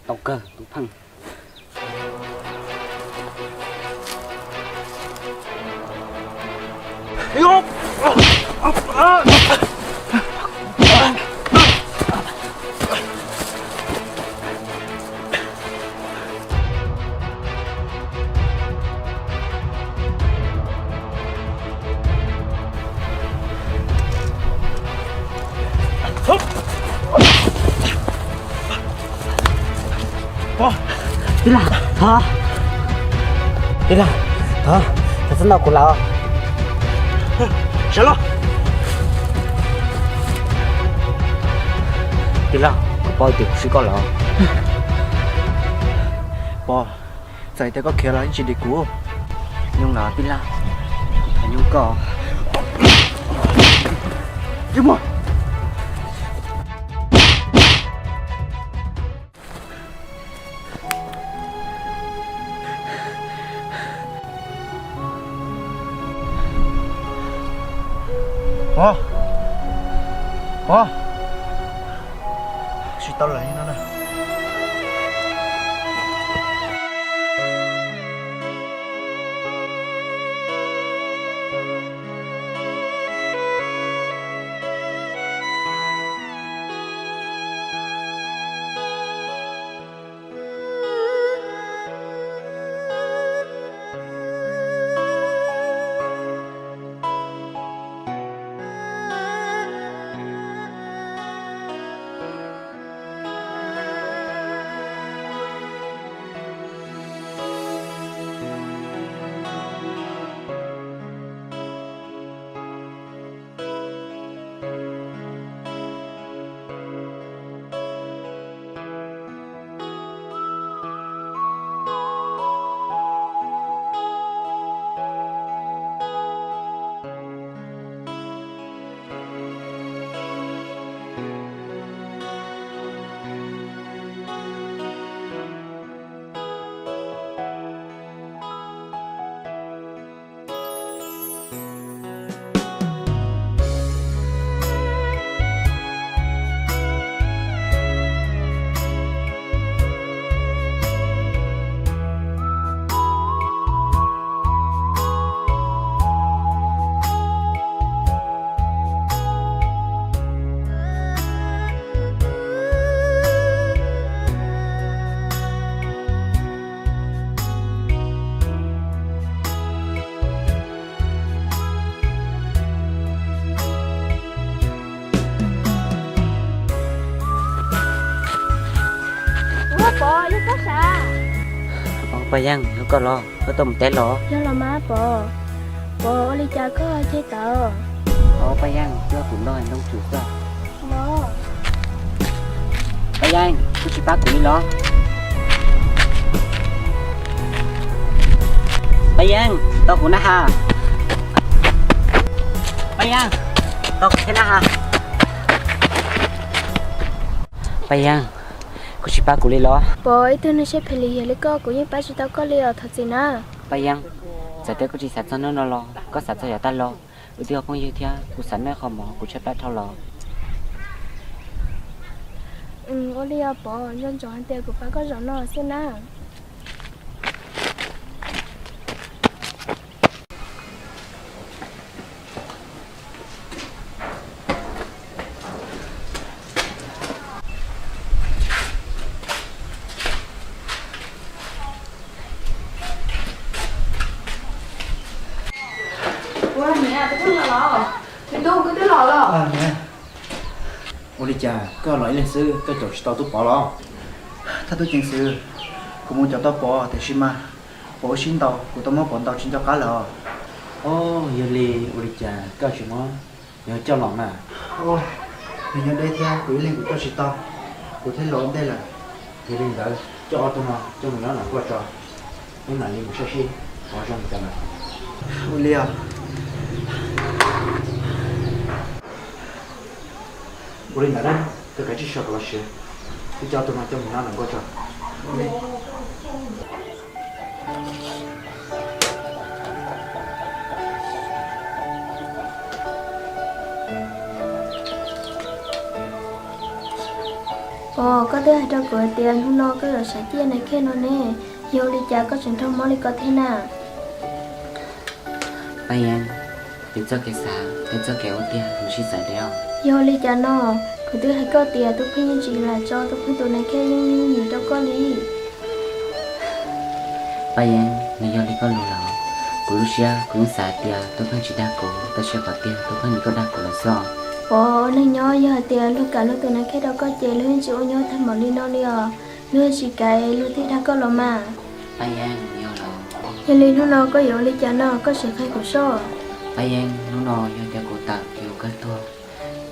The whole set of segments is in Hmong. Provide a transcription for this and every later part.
Tau kawg tus pheej. Tij laug, thov. Tij laug, thov, thov txhob ntaus kuv lawm. Sawv los. Tij laug, kuv paub tias kuv swb koj lawm. Pog, txawm tias koj khiav los yeej tsis dim kuv. Nyob los tij laug, thov nyob koj. Pog, pog, tsis tau lawm li no na. Ua Pov, yog koj sav? Paj Yeej, yog koj los, koj tuaj mus teb los? Yog los mas Pov. Pov, ua li cas koj ceg tawv? Paj Yeej, koj kuv nto ntoo tsum xwb. Paj Yeej, koj tsis pab kuv li los? Paj Yeej, tau kuv na has. Paj Yeej, tau kuv thiab na has. Paj Yeej, koj tsis pab kuv li los? Pov, ib tug neeg siab phem lim hiam li koj kuv yeej pab tsis tau koj li os, thov txim na. Paj Yeej, txawm tias koj tsis xav txog hnub no los koj xav txog yav tag los, wb twb yog phooj ywg thiab, kuv xav noj qhov mov kuv tshaib plab dhau los. Ua li os Pov, nco ntsoov hais tias kuv pab koj zaum no xwb na. Ua niam, tus pheej los los? Tus tub, koj twb los los? Ua li cas koj los ib leeg xwb, koj caum tsis tau tub Pov los? Thawj tub ceev xwm, kuv mus caum tau Pov tiam sis mas Pov ua siab ntau, kuv tau muab Pov ntaus tsis nco qab lawm. Os, yog li ua li cas koj tsis muab nws coj los na? Nws nyob deb thiab kuv ib leeg kuv coj tsis tau, kuv thiaj los ua ntej lawm. Yog li ntawd coj ob tug no coj mus nyob nram nkuaj tso, wb mam li mus saib seb Pov zoo li cas lawm. Ua li os. Ua li ntawd na, koj kav tsij so kom los siav, wb coj ob tug no coj mus nyob nram nkuaj tso. Pov, koj twb hais rau kuv hais tias hnub no koj yuav xaiv ciaj nais khej no ne, yog li cas koj tseem nrog mob li ko thiab na? Paj Yeeb, twb txoj kev xav, twb txoj kev ua tiag nws sib txawv li os. Yog li cas no? Kuv twb hais koj tias Tub Pheej yeej tsis lam tso Tub Pheej tus nais khej yooj yooj yim rau koj li. Paj Yeeb, nws yog li koj lus los? Kuv lub siab kuv yeej xav hais tias Tub Pheej tsis dag kuv, tab sis qhov tiag Tub Pheej nws kuj dag kuv lawm xwb. Pov, neeg nyob yog hais tias luag kam luag tus nais khej rau koj ces luag yeej tsis ua nyuaj tag npaum li no li os, luag tsis kam luag thiaj dag koj los mas. Paj Yeeb, yog los? Yog li hnub no koj yuav ua li cas no koj sim qhia kuv soj. Paj Yeeb, hnub no yog tias kuv tawm yuav kawg tuag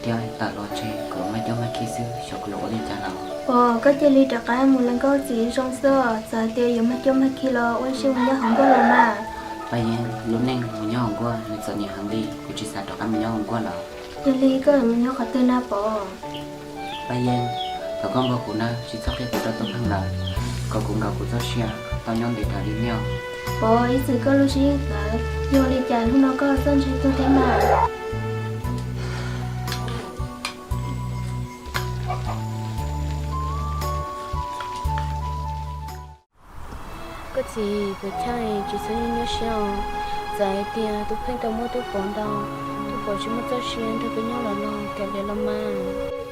thiab tawm los tseg kuv yuav mag coj mag khi xwb, xyov kuv yuav ua li cas los? Pov, koj cia li rov qab mus lees koj txiv zoo xwb, txawm hais tias yuav mag coj mag khi los ua siab mus nyob hauv nkuaj los mas. Paj Yeeb, lub neej mus nyob hauv nkuaj nws txom nyem heev li, kuv tsis xav rov qab mus nyob hauv nkuaj lawm. Yog li koj yuav mus nyob qhov twg na Pov? Paj Yeeb, thov koj nkaug kuv nawb, tsis txhob qhia kuv rau Tub Pheej lawm, kom kuv nkaus kuv txoj sia tau nyob ntev dhawv li niaj. Pov, ib txwm koj lub siab yeej txawv, yog li cas hnub no koj txawj ntshai tuag thiab mas? Koj txiv, puas chawj tsis txhob nyuaj nyuaj siab os. Txawm hais tias Tub Pheej tau muab Tub Pov ntaus, Tub Pov tsis muaj txoj sia nrog peb nyob los los kav liam los mas.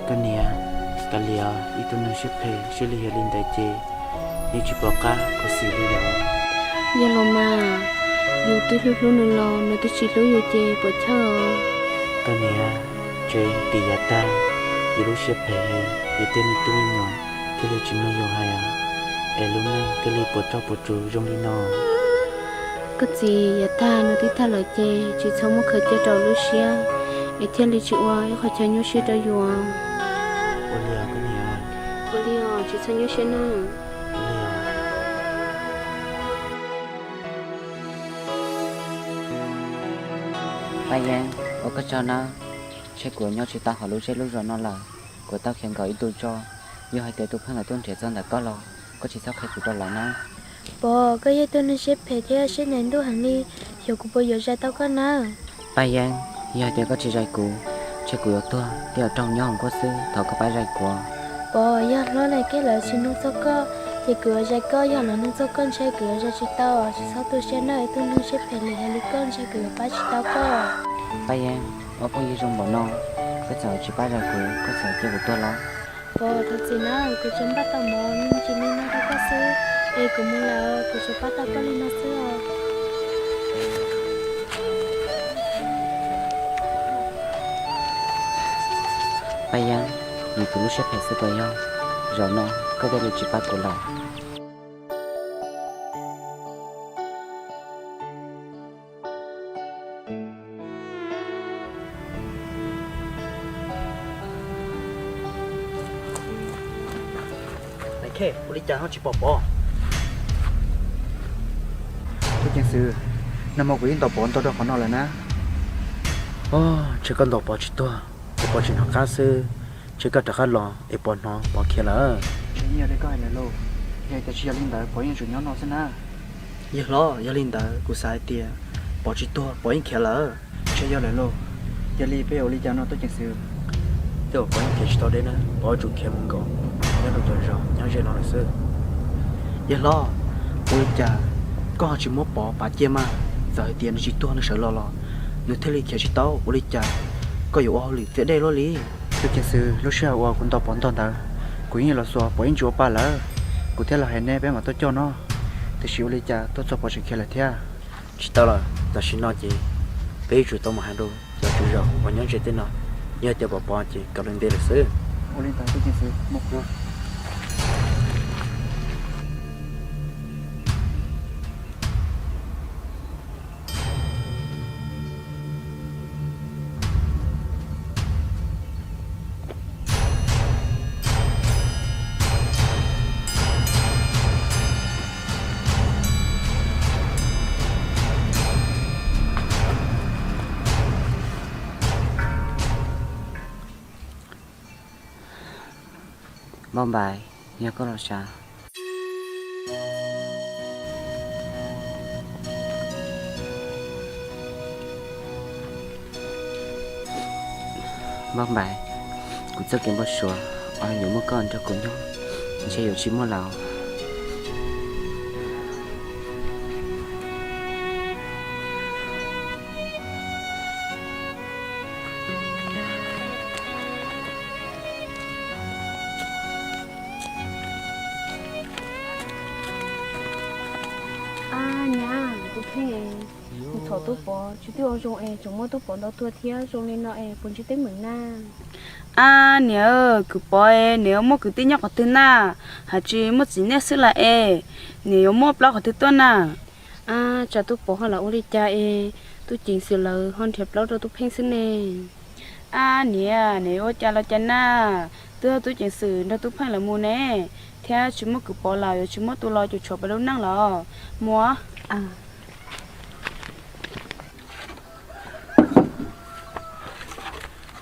Koj niam, kav liam, ib tug neeg siab phem siab lig yog li ntawd ces yeej tsis pom qab khuv xim li lawm. Yog los mas, yus twb hlub hlub nws los nws twb tsis hlub yus ces puas chawj os. Koj niam, tseem tim yav tag yus lub siab phem heev, yus tej me tub me nyuam thiaj li tsis mloog yus hais, es lub neej thiaj li puas roj puas tsuv zoo li no. Koj txiv, yav tag nws twb tag lawm ces tsis txhob muab khaws cia rau lub siab, es thiaj li tsis ua ib qho chaw nyuaj siab rau yus. Ua li os koj niam. Ua li os, tsis txhob nyuaj siab nawb. Paj Yeeb, ua koj tsaug nawb, ntshe kuv nyob tsis tau hauv lub zej lub zos no lawm, kuv tau khiav nkaum ib ntu tso, yog hais tias Tub Pheej lawv tuaj nrhiav txog ntawm koj los koj tsis txhob qhia kuv rau lawv nawb. Pov, koj yog ib tug neeg siab phem thiab siab ntev ntuj heev li, xyov kuv puas yuav zais tau koj nawb. Paj Yeeb, yog hais tias koj tsis zais kuv, ntshe kuv yuav tuag thiab yuav raug nyob hauv nkuaj xwb, thov koj pab zais kuv. Pov, yog hlob nais khej lawv tsis nug txog koj ces kuv yuav zais koj, yog lawv nug txog koj ntshe kuv yuav zais tsis tau, tsis txhob tu siab nawb, ib tug neeg siab phem lim hiam li koj ntshe kuv yuav pab tsis tau koj. Paj Yeeb, ua phooj ywg zoo npaum no, koj txawm tsis pab zais kuv, koj txawm cia kuv tuag los? Pov, thov txim nawb, kuv tsuas npaj tau mov me ntsis li no rau koj xwb, es kuv mus lawm, kuv tsuas pab tau koj li no xwb os. Paj Yeeb, nws tus lub siab phem xwb puas yog? Zaum no koj thiaj li tsis pab kuv lawm. Nais khej, ua li cas ho tsis pom Pov? Tub ceev xwm, nag hmo kuv yeej ntaus Pov ntog rau qhov no lawm na. Ntshe koj ntaus Pov tsis tuag, es Pov tsis hnov qab xwb. Ntshe koj rov qab los es Pov hnov Pov khiav lawm. Ntshe yeej yog li koj hais lawm lauj, yog tias tsis yog li ntawd Pov yeej tseem nyob no xwb na. Yawg hlob, yog li ntawd kuv xav hais tias Pov tsis tuag, Pov yeej khiav lawm. Ntshe yog lawm lauj, yog li peb ua li cas no tub ceev xwm? Tej zaum Pov yeej khiav tsis tau deb na, Pov yuav tsum khiav mus nkaum nyob rau cov zos nyob ze no lawm xwb. Yawg hlob, ua li cas koj ho tsis muab Pov pav ciaj mas? Txawm hais tias nws tsis tuag nws sawv los los nws thiaj li khiav tsis tau, ua li cas koj yuav ua hauj lwm txias dej luaj li? Tub ceev xwm, lub sij hawm uas kuv ntaus Pov ntog ntawd, kuv yeej los xuas Pov yeej tsis ua pa lawm, kuv thiaj los hais neb peb mam tuaj coj no, tiam sis ua li cas tuaj txog Pov tseem khiav lawm thiab. Tsis tau lawm, tam sim no ces peb yuav tsum tau mus hais rau cov tswv zos uas nyob ze tej no, yog tias pom Pov ces kom lawv ntes lawm xwb. Ua li ntawd tub ceev xwm, mus. Npauj Npaim, yog koj los sav. Npauj Npaim, kuv txoj kev npau suav Yuav muaj koj nrog kuv nyob, ntshe yuav tsis muaj lawm. Ab niam, kuv pheej es kuv thaum Tub Pov tsis twb ua zoo es tseem muab Tub Pov ntaus tuag thiab zoo li no es puas ntsib teeb meem na? Ab niam, kuv Pov es nws yuav muaj kwv tij nyob qhov twg na? Hais tsis muaj txiv neej xwb las es nws yuav muaj plaub qhov twg tuaj na? Ab, tsam Tub Pov ho los ua li cas es Tub Ceev xwm lawv ho nrhiav plaub rau Tub Pheej xwb ne? Ab niam, nws yuav ua cas los cas na? Twb yog Tub Ceev xwm nrog Tub Pheej lawv mus ne, thiab tsis muaj kwv Pov los yuav tsis muab tus los cuam tshuam peb lub neej los. Mus.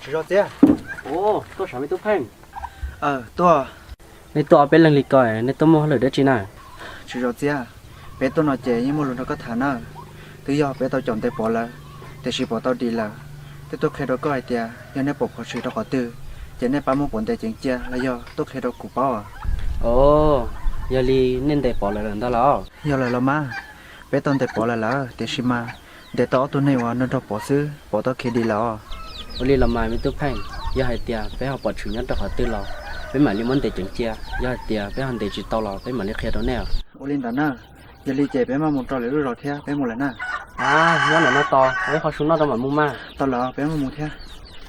Tsis zov txiab. Tuaj sav me Tub Pheej. Tuaj. Nej tuaj ob peb leeg li ko, nej tuaj muaj hauj lwm dab tsi na? Tsis zov txiab, peb tuaj no ces yeej muaj lus nrog koj tham na. Twb yog peb tau caum ntes Pov lawm, tiam sis Pov tau dim lawm. Twb tuaj qhia rau koj hais tias yog nej pom Pov tshwm rau qhov twg, ces nej pab muab Pov ntes ceev cia los yog tuaj qhia rau kuv paub. Os, yog li nej ntes Pov lawm lawm ntag los? Yog lawm los mas, peb tau ntes Pov lawm lawm, tiam sis mas ntes tau ob tug neeg uas nrog nrog Pov xwb, Pov tau khiav dim lawm os. Ua li los mas me Tub Pheej, yog hais tias peb ho pom tshwm nyob rau qhov twg los peb mam li muab ntes ceev cia, yog hais tias peb ho ntes tsis tau los peb mam li qhia rau nej. Ua li ntawd na, yog li ces peb maj mus rau lwm lub zos thiab peb mus lawm na. Nyob ntawm no tos, ib qho su noj rau mam mus mas. Tau lawm, peb maj mus thiab.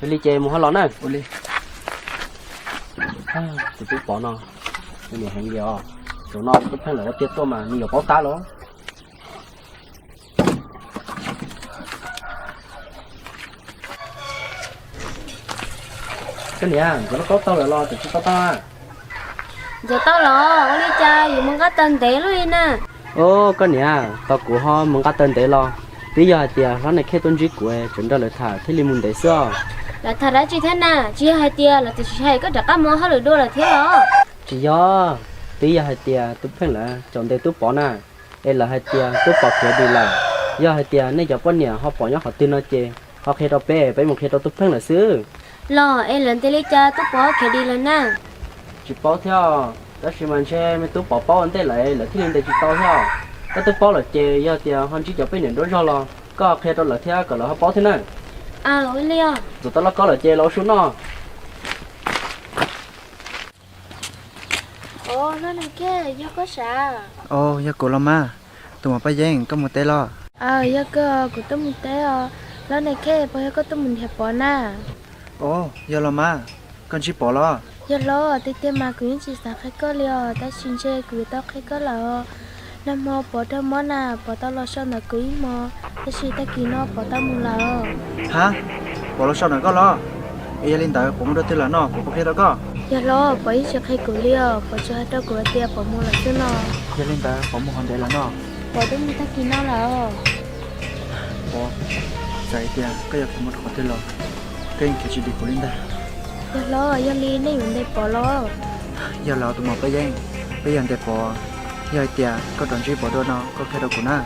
Yog li ces mus ho los na. Ua li. Tus Tub Pov no, nws heev li os. Zaum no Tub Pheej lawv ua tiag tuaj mas nws yuav paub tab los. Koj niam, nkawd lub kaub tau lawm los tseem tsis tau tau? Nkawd tau los, ua li cas yuav mus nqa taw ntev luaj li na? Os, koj niam, tos kuv ho mus nqa taw ntev los. Twb yog hais tias hlob Nais Khej tuaj ntsib kuv, tseem nrog lawv tham thiaj li mus ntev xwb os. Lawv tham dab tsi thiab na? Tsis yog hais tias lawv txawm tsis hais koj rov qab mus hauj lwm dua lawm thiab los? Tsis yog, twb yog hais tias Tub Pheej lawv caum ntes Tub Pov na, es lawv hais tias Tub Pov khiav dim lawm. Yog hais tias nej cov poj niam ho pom nyob qhov twg no ces ho qhia rau peb, peb mus qhia rau Tub Pheej lawm xwb. Los es lawv ntes li cas Tub Pov khiav dim lawm na? Tsis paub thiab, tab sis mas ntshe me Tub Pov paub ua ntej lawm, lawv thiaj li ntes tsis tau thiab. Koj twb paub lawm ces yog tias ho ntsib cov poj niam nruab zog los koj qhia rau lawv thiab kom lawv ho paub thiab na. Ua li os. Ntxuav tau lauj kaub lawm ces los ua su noj. Os, Nais Khej, yog koj sav? Os, yog kuv los mas. Tus muam Paj Yeeb, koj mus teb los? Aws, yog kawg, kuv tuaj mus teb os. Hlob Nais Khej, puas yog koj tuaj mus nrhiav Pov na? Os, yog los mas, koj ntsib Pov los? Yog hlob, tiag tiag mas kuv yeej tsis xav qhia koj li os, tab sis ntshe kuv yuav tau qhia koj lawm os. Nag hmo Pov raug mob na, Pov tau los so ntawm kuv ib hmo, tab sis tag kis no Pov tau mus lawm. Hab, Pov los so ntawm koj los? Es yog li ntawd Pov mus rau twg lawm no, kuv puas qhia rau koj? Yog hlob, Pov yeej tsis qhia kuv li os, Pov tsuas hais rau kuv hais tias Pov mus lawm xwb no. Yog li ntawd Pov mus qhov ntev lawm no? Pov twb mus tag kis no lawm. Pov, txawm hais tias koj yuav khiav mus rau qhov twg los, koj yeej khiav tsis dim kuv li ntag. Yog hlob, yog li nej yuav ntes Pov los? Yog los tus muam Paj Yeeb, peb yuav ntes Pov. Yog hais tias koj rov ntsib Pov dua no koj qhia rau kuv na.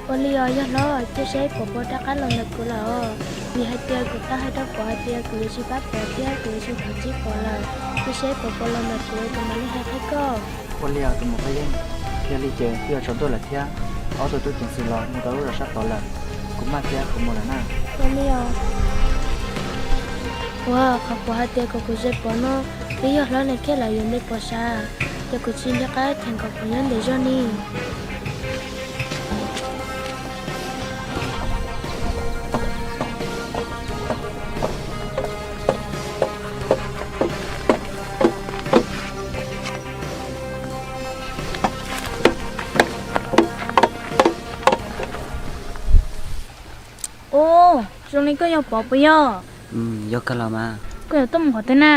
Ua li os yog hlob, cia seb Pov puas rov qab los ntawm kuv lawm os. Vim hais tias kuv tau hais rau Pov hais tias kuv yuav tsis pab Pov thiab kuv yuav tsis thov ntsib Pov lawm. Cia seb Pov puas los ntawm kuv kuv mam li hais qhia koj. Ua li os tus muam Paj Yeeb, yog li ces twb yuav tsaus ntuj lawm thiab, ob tug tub ceev xwm los mus rau lub zos sab tod lawm. Kuv maj thiab kuv mus lawm na. Ua li os. Ua, qhov Pov hais tias kom kuv zes Pov no, twb yog hlob Nais Khej lawv yuav ntes Pov sav, ces kuv tsis nco qab cheem kom Pov nyob ntev zog ni. Ub, zoo li koj yog Pov puas yog? Yog kawg los mas. Koj yuav tuaj mus qhov twg na?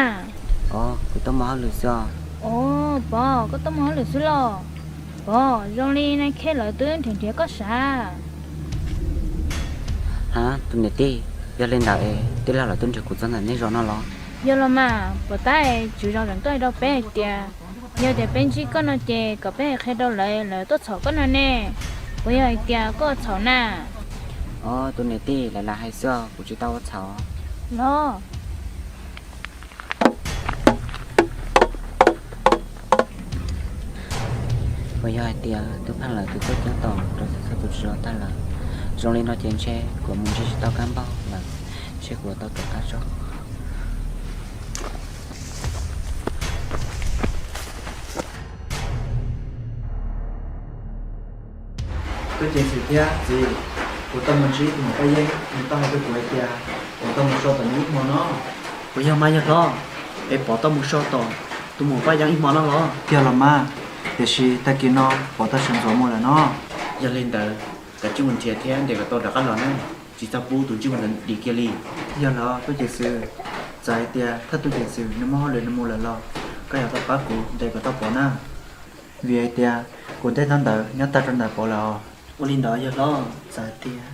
Os, kuv tuaj mus hauj lwm xwb os. Os, Pov, koj tuaj mus hauj lwm xwb los? Pov, zoo li Nais Khej lawv twb nrhiav nrhiav koj sav. Hab, tus niam tij, yog li ntawd es tij laug lawv twb nrhiav kuv txog ntawm nej zos no los? Yog los mas, puas tab tswv zos tseem tuaj hais rau peb hais tias yog tias peb ntsib koj no ces kom peb qhia rau lawv, lawv tuaj txhom koj no ne. Puas yog hais tias koj ua txhaum na? Os, tus niam tij, lawv lam hais xwb os, kuv tsis tau ua txhaum. Los. Puas yog hais tias Tub Pheej lawv tus koj ceeb toom rau txhua tus tsis los tag lawm? Zoo li no ces ntshe kuv mus ntsib tsis tau kab npauj lawm, ntshe kuv tau rov qab tso. Tub ceev xwm thiab txiv, kuv tau mus ntsib tus muam Paj Yeeb, nws tau hais rau kuv hais tias kuv tau mus so tom nws ib hmo no. Puas yog mas yawg hlob, es Pov tau mus so tom tus muam Paj Yeeb ib hmo no los? Yog los mas, tiam sis tag kis no Pov tau sawv ntxov mus lawm no. Yog li ntawd, koj tsij mus nrhiav thiab ntes kom tau rov qab los na, tsis txhob pub tus ntsej muag ntawd dim kiag li. Yog los tub ceev xwm, txawm hais tias thawj tub ceev xwm nws muaj hauj lwm nws mus lawm los koj yuav tau pab kuv ntes kom tau Pov na, vim hais tias kuv tej ntaub ntawv nyob tag rau ntawm Pov lawm os. Ua li ntawd yawg hlob, txawm hais tias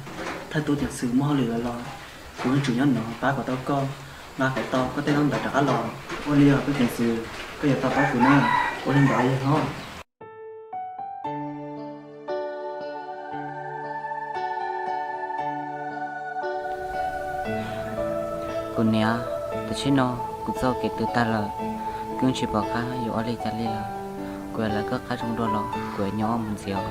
thawj tub ceev xwm muaj hauj lwm lawm los kuv yeej tsum nyob no pab kom tau koj, nqa kom tau koj tej ntaub ntawv rov qab los. Ua li os tub ceev xwm, koj yuav tau pab kuv na. Ua li ntawd yawg hlob. Kuv niam, tam sim no kuv txoj kev twg tag lawm, kuv tsis pom qab yuav ua li cas li lawm. Kuv yuav lawv koj qab zoo dua los kuv yuav nyob mus ntxiv os.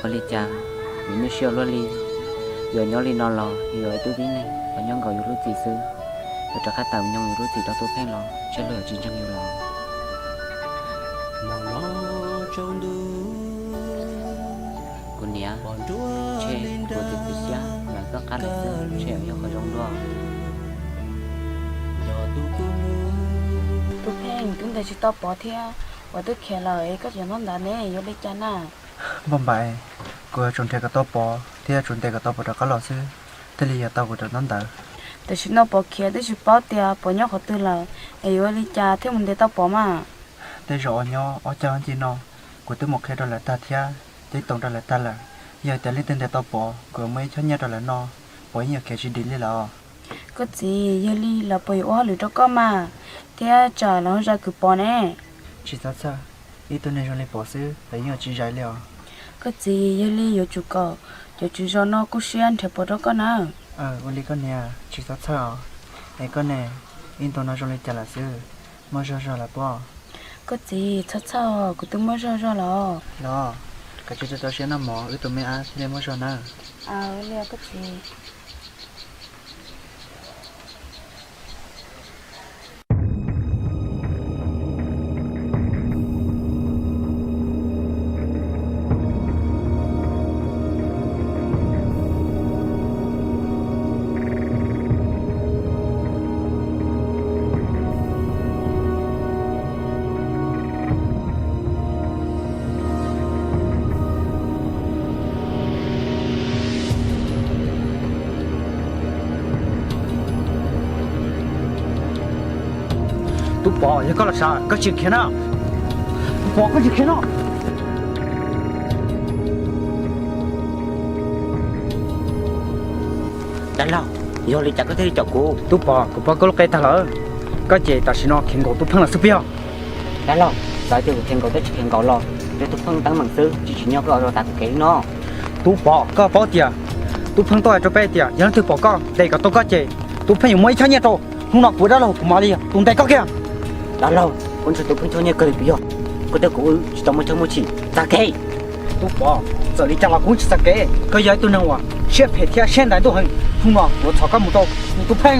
Ua li cas kuv nyuaj siab luaj li, yuav nyob li no los yuav ib tug tib neeg uas nyob nkaus yus lub txim xwb, yuav rov qab tawm nyoog yus lub txim rau Tub Pheej los ntshe luag yuav tsis ntseeg yus los. Kuv niam, ntshe kuv txiav txim siab lawv koj qab lawm xwb ntshe yuav yog qhov zoo dua. Tub Pheej, twb ntes tsis tau Pov thiab, Pov twb khiav lawm es koj cov ntaub ntawv ne yuav li cas na? Npauj Npaim, kuv yuav tsum nrhiav kom tau Pov thiab yuav tsum ntes kom tau Pov rov qab los xwb thiaj li yuav tau kuv cov ntaub ntawv. Tam sim no Pov khiav twb tsis paub tias Pov nyob qhov twg lawm, es yuav ua li cas thiaj mus ntes tau Pov mas? Tej zaum uas nyob ob cag ncig no, kuv twb mus qhia rau lawv tag thiab ceeb toom rau lawv tag lawm. Yog tias leej twg ntes tau Pov, kuv yuav muab ib choj nyiaj rau lawv noj, Pov yeej yuav khiav tsis dim li lawm os. Koj txiv, yog li lawv puas yuav ua hauj lwm rau koj mas, thiab tsam lawv ho zais kwv Pov ne? Tsis txhob txhawj, ib tug neeg zoo li Pov xwb lawv yeej yuav tsis zais li os. Koj txiv, yog li yuav tsum kom cov tswv zos no kub siab nrhiav Pov rau koj nawb. Ua li koj niam, tsis txhob txhawj os. Es koj ne, ib ntu no zoo li cas lawm xwb, muaj zog zog lawm pob? Koj txiv, txhob txhawj, kuv twb muaj zog zog lawm. Los, koj tsis txhob rau siab noj mov, wb tus me ab thiaj li muaj zog nawb. Li koj txiv. Tub Pov, yog koj los sav, koj tsis khiav no. Tub Pov, koj tsis khiav no. Dab laug, yog li cas koj thiaj li caum kuv? Tub Pov, kuv paub koj lub qe tag lawm, koj ces tam sim no khiav nkaum Tub Pheej lawm xwb puas yog? Dab laug, txawm tias kuv khiav nkaum thiab tsis khiav nkaum los, nrog Tub Pheej teeb meem xwb, tsis tsim nyog koj ua rau tas kuv kev li no. Tub Pov, koj paub tias Tub Pheej tuaj hais rau peb tias yog leej twg pom koj ntes kom tau koj ces Tub Pheej yuav muab ib choj nyiaj rau. Hnub no kuv dab laug kuv mam li tus ntes koj kiag. Dab laug, koj ntshaw Tub Pheej choj nyiaj kawg li puas yog? Koj thiab kuv wb tsis tau muaj choj muaj chim, txav kev. Tub Pov, txawm li cas los kuv tsis txav kev, koj yog ib tug neeg uas siab phem thiab siab ntais ntuj heev. Hnub no kuv yuav txhom koj mus rau Tub Pheej.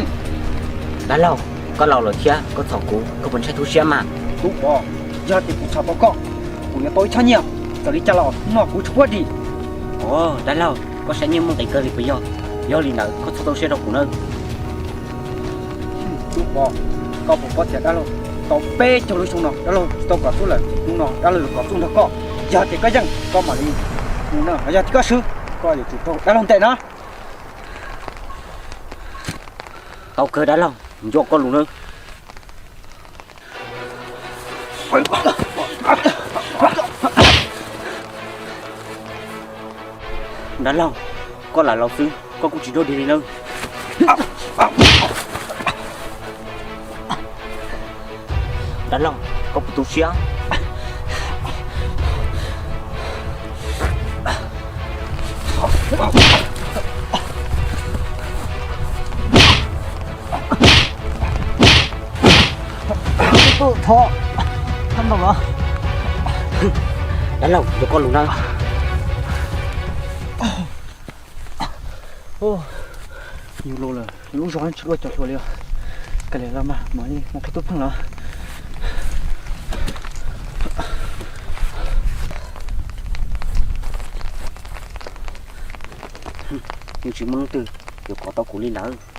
Dab laug, koj laus lawm thiab koj txhom kuv, koj puas ntshai tu siab mas? Tub Pov, yog tias kuv txhom tau koj, kuv yuav tau ib choj nyiaj. Txawm li cas los hnub no kuv tsis pub dim. Os, dab laug, koj siab nyiaj muaj nqis kawg li puas yog? Yog li ntawd koj txhob tu siab rau kuv nawb. Tub Pov, koj puas paub tias dab laug tau peb caug lub xyoo no dab laug tsis tau kom txuj lawm, hnub no dab laug yuav kom txuj nrog koj. Yog tias koj yeej koj mam li mus na, yog tias koj swb koj yuav tsum raug dab laug ntes na. Tau kawg dab laug, ncua koj lus nawb. Dab laug, koj lam laus xwb koj kuj tsis dog dig li nawb. Dab laug, koj puas tu siab? Thov, thov ntau los. Dab laug, yuav koj lus na. Yus los lawm, lub zos tsis ua cov hluas li os. Kav liam los mas, mam li mus qhib tub pheej los. Yeej tsis muaj leej twg yuav kov tau kuv li lawm.